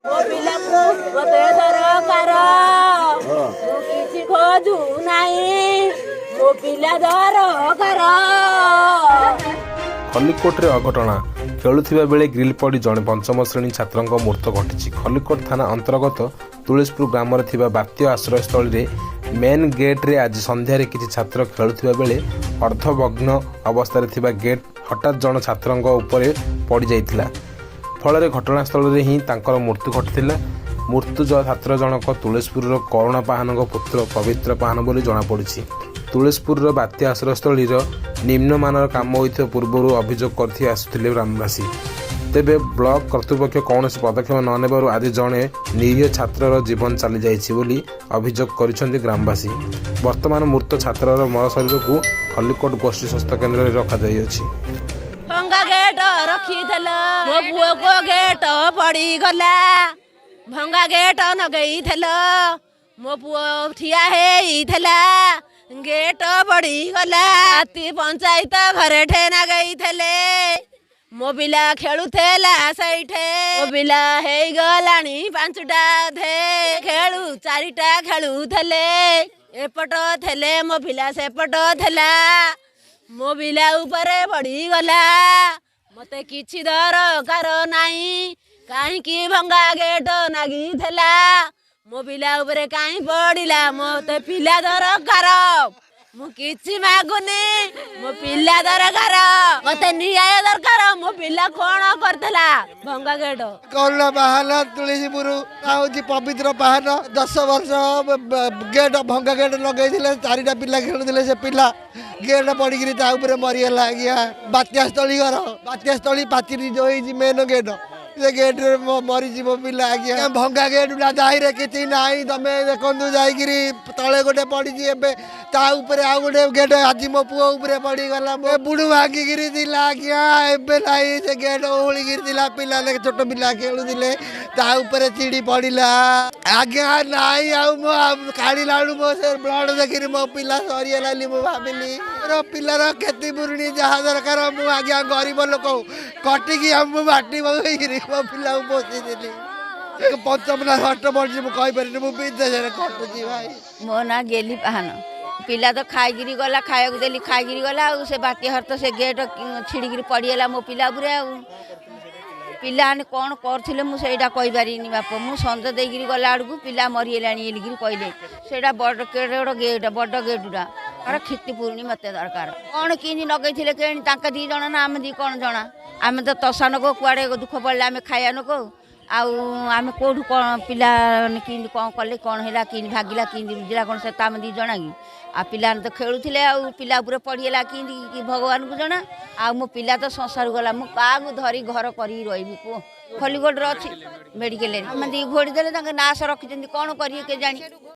ମୋ ପିଲାକୁ ମତେ ଦରକାର, ମୁଁ କିଛି ଖୋଜୁ ନାହିଁ, ମୋ ପିଲା ଦରକାର। ଖଲିକୋଟରେ ଅଘଟଣା। ଖେଳୁଥିବା ବେଳେ ଗ୍ରିଲ୍ ପଡ଼ି ଜଣେ ପଞ୍ଚମ ଶ୍ରେଣୀ ଛାତ୍ରଙ୍କ ମୃତ୍ୟୁ ଘଟିଛି। ଖଲିକୋଟ ଥାନା ଅନ୍ତର୍ଗତ ତୁଳସୀପୁର ଗ୍ରାମରେ ଥିବା ବାତ୍ୟା ଆଶ୍ରୟସ୍ଥଳୀରେ ମେନ୍ ଗେଟ୍ରେ ଆଜି ସନ୍ଧ୍ୟାରେ କିଛି ଛାତ୍ର ଖେଳୁଥିବା ବେଳେ ଅର୍ଦ୍ଧଭଗ୍ନ ଅବସ୍ଥାରେ ଥିବା ଗେଟ୍ ହଠାତ୍ ଜଣେ ଛାତ୍ରଙ୍କ ଉପରେ ପଡ଼ିଯାଇଥିଲା। ଫଳରେ ଘଟଣାସ୍ଥଳରେ ହିଁ ତାଙ୍କର ମୃତ୍ୟୁ ଘଟିଥିଲା। ମୃତ୍ୟୁ ଛାତ୍ର ଜଣକ ତୁଳସୀପୁରର କରୁଣା ପାହାନଙ୍କ ପୁତ୍ର ପବିତ୍ର ପାହାନ ବୋଲି ଜଣାପଡ଼ିଛି। ତୁଳସୀପୁରର ବାତ୍ୟା ଆଶ୍ରୟସ୍ଥଳୀର ନିମ୍ନମାନର କାମ ହୋଇଥିବା ପୂର୍ବରୁ ଅଭିଯୋଗ କରି ଆସୁଥିଲେ ଗ୍ରାମବାସୀ। ତେବେ ବ୍ଲକ କର୍ତ୍ତୃପକ୍ଷ କୌଣସି ପଦକ୍ଷେପ ନ ନେବାରୁ ଆଜି ଜଣେ ନିରୀହ ଛାତ୍ରର ଜୀବନ ଚାଲିଯାଇଛି ବୋଲି ଅଭିଯୋଗ କରିଛନ୍ତି ଗ୍ରାମବାସୀ। ବର୍ତ୍ତମାନ ମୃତ ଛାତ୍ରର ମରଶରୀରକୁ ଖଲିକୋଟ ଗୋଷ୍ଠୀ ସ୍ୱାସ୍ଥ୍ୟ କେନ୍ଦ୍ରରେ ରଖାଯାଇଅଛି। ଭଙ୍ଗା ଗେଟ ରଖିଦେଲ, ମୋ ପୁଅକୁ ଗେଟ ପଡ଼ିଗଲା। ଭଙ୍ଗା ଗେଟ ନଗେଇଥିଲ, ମୋ ପୁଅ ଠିଆ ହେଇଥିଲା, ଗେଟ ପଡ଼ିଗଲା। ରାତି ପଞ୍ଚାୟତ ଘରେ ଠେ ନଗେଇଥିଲେ, ମୋ ପିଲା ଖେଳୁଥିଲା ସେଇଠେ। ମୋ ପିଲା ହେଇଗଲାଣି 5ଟା ଅଧେ, ଖେଳୁ 4ଟା ଖେଳୁଥିଲେ। ଏପଟ ଥିଲେ ମୋ ପିଲା, ସେପଟ ଥିଲା, ମୋ ପିଲା ଉପରେ ପଡ଼ିଗଲା। ମତେ କିଛି ଦରକାର ନାହିଁ। କାହିଁକି ଭଙ୍ଗା ଗେଟ ନାଗିଥିଲା? ମୋ ପିଲା ଉପରେ କାହିଁ ପଡ଼ିଲା? ମତେ ପିଲା ଦରକାର, ମୁଁ କିଛି ମାଗୁନି, ମୋ ପିଲା ଦରକାର। ମତେ ନ୍ୟାୟ ଦରକାର। ମୋ ପିଲା କଣ କରିଥିଲା ଭଙ୍ଗା ଗେଟ? କରୁଣା ପାହାନ, ତୁଳସୀପୁର ହଉଛି ପବିତ୍ର ପାହାନ। 10 ବର୍ଷ ଗେଟ୍, ଭଙ୍ଗା ଗେଟ୍ ଲଗେଇଥିଲେ। 4ଟା ପିଲା ଖେଳୁଥିଲେ, ସେ ପିଲା ଗେଟ୍ ପଡ଼ିକିରି ତା ଉପରେ ମରିଗଲା ଆଜ୍ଞା। ବାତ୍ୟାସ୍ଥଳୀ ଘର, ବାତ୍ୟାସ୍ଥଳୀ ପାଚିରି ଯୋଉ ହେଇଛି ମେନ୍ ଗେଟ୍, ସେ ଗେଟ୍ରେ ମରିଯିବ ପିଲା ଆଜ୍ଞା। ଭଙ୍ଗା ଗେଟ୍ ଗୁଡ଼ା ଦାହିରେ କିଛି ନାହିଁ। ତମେ ଦେଖନ୍ତୁ ଯାଇକିରି, ତଳେ ଗୋଟେ ପଡ଼ିଛି, ଏବେ ତା ଉପରେ ଆଉ ଗୋଟେ ଗେଟ୍ ଆଜି ମୋ ପୁଅ ଉପରେ ପଡ଼ିଗଲା। ମୋ ବୁଡ଼ୁ ଭାଙ୍ଗିକିରି ଥିଲା ଆଜ୍ଞା, ଏବେ ନାହିଁ। ସେ ଗେଟ୍ ଓହଳିକିରି ଥିଲା, ପିଲା ଛୋଟ ପିଲା ଖେଳୁଥିଲେ, ତା ଉପରେ ଚିଡ଼ି ପଡ଼ିଲା ଆଜ୍ଞା। ନାଇଁ ଆଉ ମୋ କାଢ଼ିଲା ବେଳକୁ ମୋ ସେ ବ୍ଲଡ଼ ଦେଖିରି ମୋ ପିଲା ସରିଗଲା ବୋଲି ମୁଁ ଭାବିଲି। ମୋର ପିଲାର କ୍ଷତିପୂରଣୀ ଯାହା ଦରକାର। ମୁଁ ଆଜ୍ଞା ଗରିବ ଲୋକ, କଟିକି ଆଉ ମୁଁ ମାଟି ପକେଇକିରି ମୋ ପିଲାକୁ ପୋଷିଥିଲି। ପଞ୍ଚମ ନା ଷଷ୍ଠ ପଢ଼ିଛି, ମୁଁ କହିପାରିନି। ମୁଁ ବିଦେଶରେ ଖଟୁଛି ଭାଇ। ମୋ ନାଁ ଗେଲି ପାହାନ। ପିଲା ତ ଖାଇକିରି ଗଲା, ଖାଇବାକୁ ଦେଲି, ଖାଇକିରି ଗଲା। ଆଉ ସେ ବାତ୍ୟା ଘର ତ ସେ ଗେଟ୍ ଛିଡ଼ିକିରି ପଡ଼ିଗଲା ମୋ ପିଲା ଉପରେ। ଆଉ ପିଲାମାନେ କ'ଣ କରୁଥିଲେ, ମୁଁ ସେଇଟା କହିପାରିବିନି ବାପ। ମୁଁ ସଞ୍ଜ ଦେଇକିରି ଗଲା ବେଳକୁ ପିଲା ମରିଗଲାଣି ବୋଲିକିରି କହିଲେ। ସେଇଟା ବଡ଼, କେଡ଼େ ବଡ଼ ଗେଟ୍, ବଡ଼ ଗେଟ୍ଟା ତାର କ୍ଷତିପୂରଣୀ ମୋତେ ଦରକାର। କ'ଣ କେମିତି ନଗେଇଥିଲେ କେଣି, ତାଙ୍କ ଦି ଜଣ ନା ଆମେ ଦି କ'ଣ ଜଣା। ଆମେ ତ ତସା ନଗଉ, କୁଆଡ଼େ ଦୁଃଖ ପଡ଼ିଲେ ଆମେ ଖାଇବା ନଗଉ। ଆଉ ଆମେ କେଉଁଠୁ କ'ଣ ପିଲା କେମିତି କ'ଣ କଲେ, କ'ଣ ହେଲା, କେମିତି ଭାଗିଲା, କେମିତି ରୁଜିଲା, କ'ଣ ସେ ତ ଆମେ ଦି ଜଣା କି? ଆଉ ପିଲାମାନେ ତ ଖେଳୁଥିଲେ, ଆଉ ପିଲା ଉପରେ ପଡ଼ିଗଲା କେମିତି କି ଭଗବାନଙ୍କୁ ଜଣା। ଆଉ ମୋ ପିଲା ତ ସଂସାରକୁ ଗଲା, ମୁଁ କାହାକୁ ଧରି ଘର କରିକି ରହିବି କୁହ? ଖଲିକୋଟରେ ଅଛି ମେଡ଼ିକାଲରେ। ଆମେ ଦି ଘୋଡ଼ି ଦେଲେ, ତାଙ୍କ ନାଶ ରଖିଛନ୍ତି, କ'ଣ କରିବେ କେଜାଣି।